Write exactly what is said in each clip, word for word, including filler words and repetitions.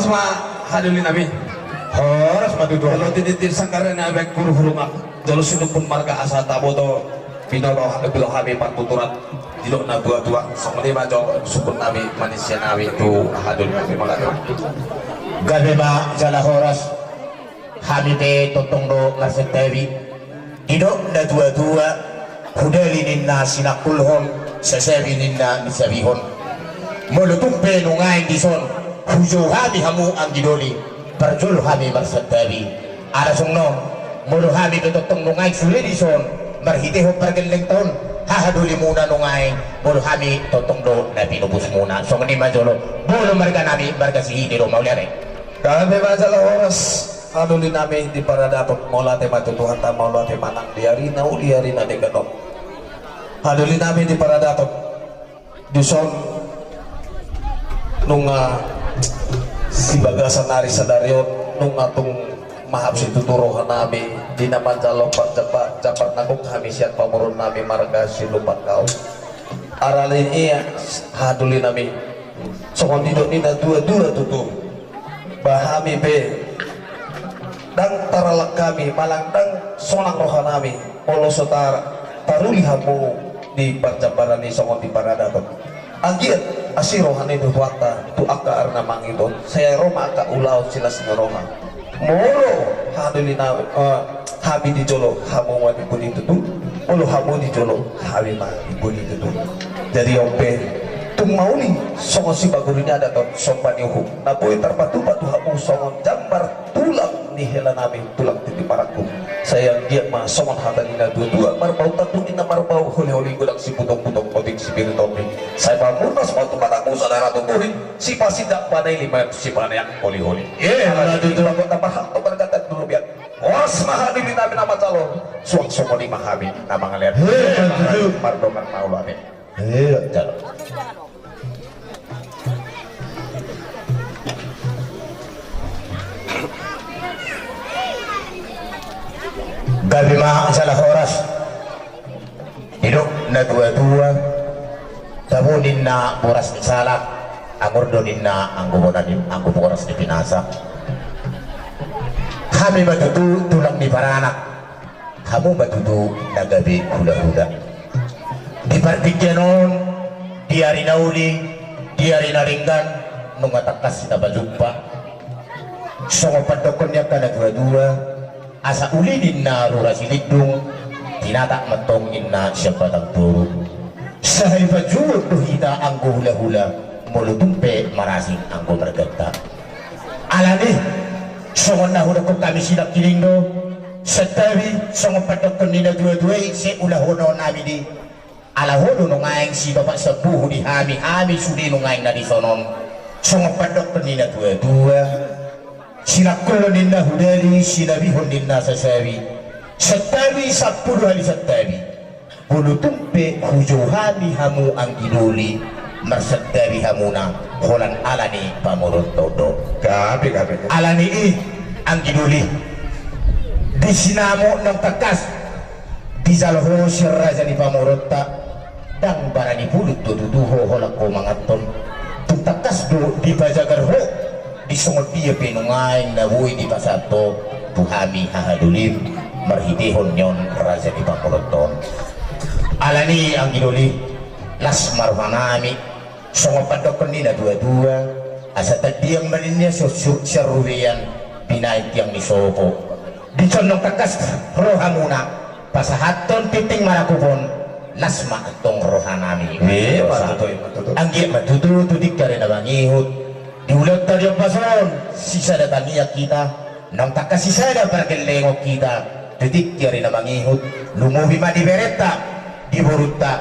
Ma, hadirin nami. Horas ma tutu. Jolo tinitip sanggar ni abe guru hurunga. Jolo sinumpun marga asa taboto. Binoto hami, bilo hami partuturan. Didok na tua-tua. Songon i ma jo sumpun nami manisia nami tu hadirin nami mangadu. Gabe ma jala horas. Hami pe tongtong do marsantabi. Didok na tua-tua, hudali ninna sinangkulhon, sasabi ninna nisabihon. Molo tung pe nuaeng dison, hujou hami hamu anggi doli, parjolo hami marsantabi. Ala songon on, molo hami pe tongtong nuaeng sude dison, marhitehon pargellengta on, haha dolimuna nuaeng, molo hami tongtong do na pinupusmuna. Songon i ma jolo, molo marga nami, marga Sihite do, mauliate. Gabe ma jala horas. Hadirin nami di paradaton, mauliate ma tu Tuhanta, mauliate ma nang di ari na uli, ari na denggan on. Hadirin nami di paradaton, dison nunga di bagasan ari sadari on, nunga tung mahap situtu roha nami, di na manjalo parjapa-, jambar na gok hami sian pamoruon nami marga Situmorang. Alani i, hadirin nami, songon didok ni na tua-tua tutu. Ba hami pe, ndang taralap hami, manang ndang sonang roha nami, molo so tar-, taruli hamu di parjambaran i songon di paradaton. Anggiat asi roha ni Tuhanta tu angka ari na mangihut on, sai ro ma angka ulaon silas ni roha. Molo hami di na-, eh, hami di jolo, hamu ma di pudi tutu. Molo hamu di jolo, hami ma di pudi tutu. Jadi on pe, tung mauli songon sipaboa ni adat on, somba ni uhum na boi tarpatupa tu hamu songon jambar tulang ni hela nami, tulang tintin marangkup. Sai anggiat ma songon hata ni na tua-tua, marbau tandu ninna marbau holi-holi, godang siputong-putong, otik sipirit-otik. Sai pamurnas ma tu mata, musa dara tu bohi, sipasindak panai lima, sipaneang holi-holi. Eh, ala tutu. Bagot na marhak tu margatan dulu biak. Horas ma hami di nami na manjalo. Suang songon i ma hami na mangalean. Eh, tutu. Mardongan mauliate. Eh, jalo. Gabe ma jala horas. Didok na tua-tua, tabo ninna boras ni salak, angur do ninna anggo bona ni, anggo boras ni pinasa. Hami ma tutu tulang ni paranak, hamu ma tutu na gabe hula-hula. Di partingkian on, di ari na uli, di ari na denggan, nunga tangkas hita pajumpa. Songon pandokkon ni angka na tua-tua, asa uli ninna rura Silindung, tinatak ma antong ninna sian batang toru. Sahali pajuon do hita anggo hula-hula, molo tung pe marasing anggo marganta. Alani, songon na hudokkon hami sinangkining do, santabi, songon pandokkon ni na tua-tua i, sai ulahonon nami di. Ala ho do nuaeng sitopak sambuhu di hami, hami sude nuaeng na dison on. Songon pandokkon ni na tua-tua. Sinangkulhon ninna hudali, sinabihon ninna sasabi. Santabi sampulu hali santabi. Molo tung pe hujou hami hamu anggi doli, marsantabi hamuna, holan ala ni pamoruonta on do. Gabe, gabe. Alani i, anggi doli. Di sinamot naung tangkas. Dijalo ho sian raja ni pamoruonta, ndang barani pulut do tutu ho holan ho manganhon. Tung tangkas do dipajagar ho, di songon dia pe nuaeng na boi dipasahat ho, tu hami hahadolim, marhitehon ni on raja ni pamoruonta on. Alani anggi doli, las ma roha nami, songon pandokkon ni na tua-tua, asa tandiang ma ninna sian, sian rubean, binaen tiang ni sopo. Dison naung tangkas rohamuna, pasahathon tingting marangkup on, las ma antong roha nami. Eh, ma tutu, ma tutu. Anggiat ma tutu, tu tingki ari na mangihut. Di ulaonta di ombas on, sisada tangiang hita, naung tangkas sisada pargellengon hita, tu tingki ari na mangihut, lumobi ma di berenta, di borunta,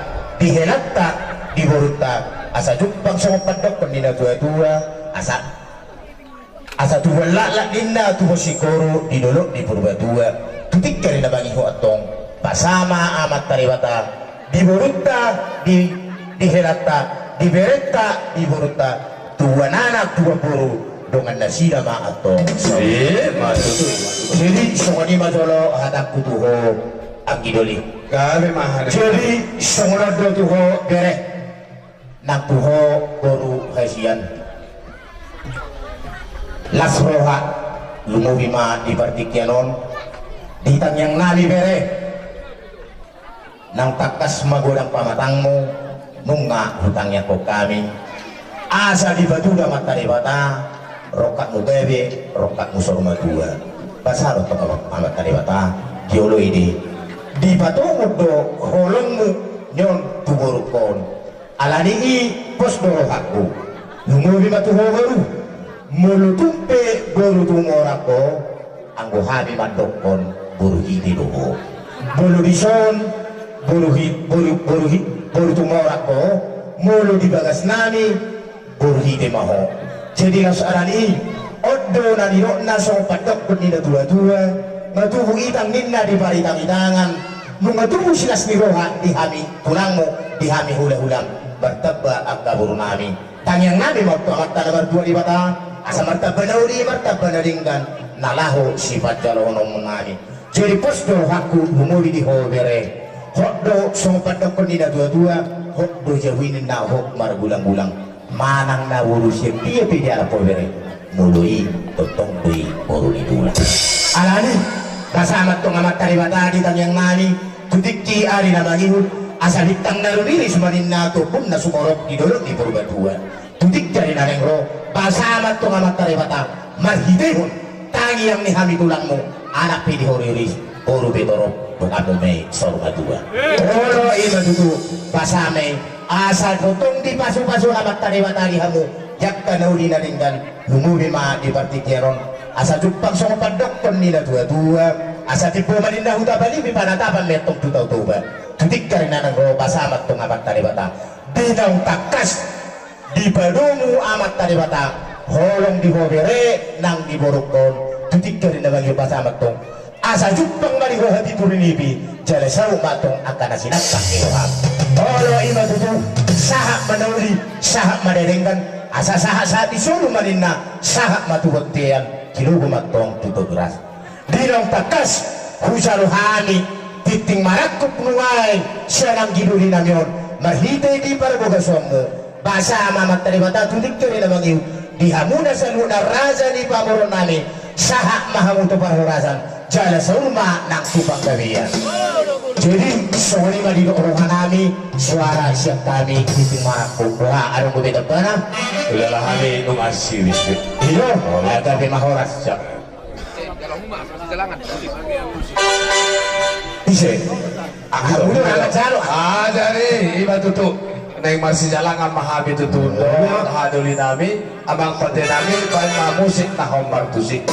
di helanta, di borunta, asa jumpang songon pandokkon ni na tua-tua, asa Asa tubuan laklak ninna tubuan singkoru di dolok ni Purbatua. Tu tingki ari na mangihut antong, pasa ma Amanta Debata di borunta, di, di helanta, di berenta, di borunta, tubuan anak, tubuan boru, dongan nasida ma antong. Eh, ma tutu, ma tutu. Jadi, songon i ma jolo hatangku tu ho, anggi doli. Gabe ma hata. Jadi, songon on do tu ho, bere. Nang tu ho boru hasian. Las roha, lumobi ma di partingkian on, di tangiang nami bere. Naung tangkas magodang pamatangmu, nunga hutangiangkon hami. Asa dipatudu Amanta Debata, rongkapmu gabe, rongkapmu saur matua. Basa do tong Amanta Debata, dioloi di. Dipatongon do holongmu, nion tu borungkon. Alani i pos do rohangku. Lumobi ma tu ho boru. Molo tung pe boru Tumorang ho, anggo hami mandokkon boru Hite do ho. Molo dison boru Hi-, boru, boru Hi-, boru Tumorang ho, molo di bagas nami boru Hite ma ho. Jadi laos alani i, on do na nidokna songon pandokkon ni natuatua, matubu itang ninna di paritangitangan, nunga tubu silas ni roha di hami tulangmu, di hami hulahulam, martamba angka boru nami. Tangiang nami ma tu Amanta na martua Debata, asa martamba na uli, martamba na denggan, na laho sipanjalohonon nami. Jadi pos do rohangku, lumobi di ho bere. Hot do songon pandokkon ni natuatua, hot do jabu i ninna hot margulanggulang. Manang na boru sian dia pe dialap ho bere, molo i tongtong do i boru ni tulang. Alani, basa ma tong Amanta Debata di tangiang nami, tu tingki ari na mangihut, asa bintang na rumiris ma ninna tu ombun na sumorop di dolok ni Purbatua. Tu tingki ari na naeng ro, basa ma tong Amanta Debata, marhitehon tangiang ni hami tulangmu, anak pe di ho riris, boru pe torop, donganmu ma i saur matua. Olo, i ma tutu, basa ma i, asa tongtong dipasupasu Amanta Debata di hamu, di angka na uli na denggan, lumobi ma di partingkian on, asa jumpang songon pandokkon ni natuatua, asa timbo ma ninna huta Balipi panatapan ma i antong tu Tao Toba. Tu tingki ari na naeng ro, basa ma tong Amanta Debata, di naung tangkas dipadomu Amanta Debata, holong di ho bere nang di borungkon, tu tingki ari na mangihut, basa ma tong, asa jumpang ma di ho hatiha tu rinipi, jala saut ma tong angka na sinampak ni roham. Olo, i ma tutu, sahat ma na uli, sahat ma na denggan, asa sahatsahat ni solu ma ninna, sahat ma tu bontean, tilobo ma tong tu togu ras. Di naung tangkas hujalo hami, tingting marangkup nuaeng sian anggi doli nami on, marhite di parbogasionmu, basa ma Amanta Debata tu tingki ari na mangihut, di hamuna saluhutna raja ni pamoruon nami, sahat ma hamu tu parhorasan, jala saur ma nang tu panggabean. Jadi songon i ma didok roha nami, suara sian hami, tingting marangkup. Boha, adong dope tambana? Ulala, hami nunga sirius. Iyo, gabe ma horas. Ise. Ah, udah, udah, udah. Ah, jadi, i ma tutu. Naeng marsijalangan ma hami tutu. Iya. Dohot haha doli nami, amang pande nami, baen ma musik na hombar tusi.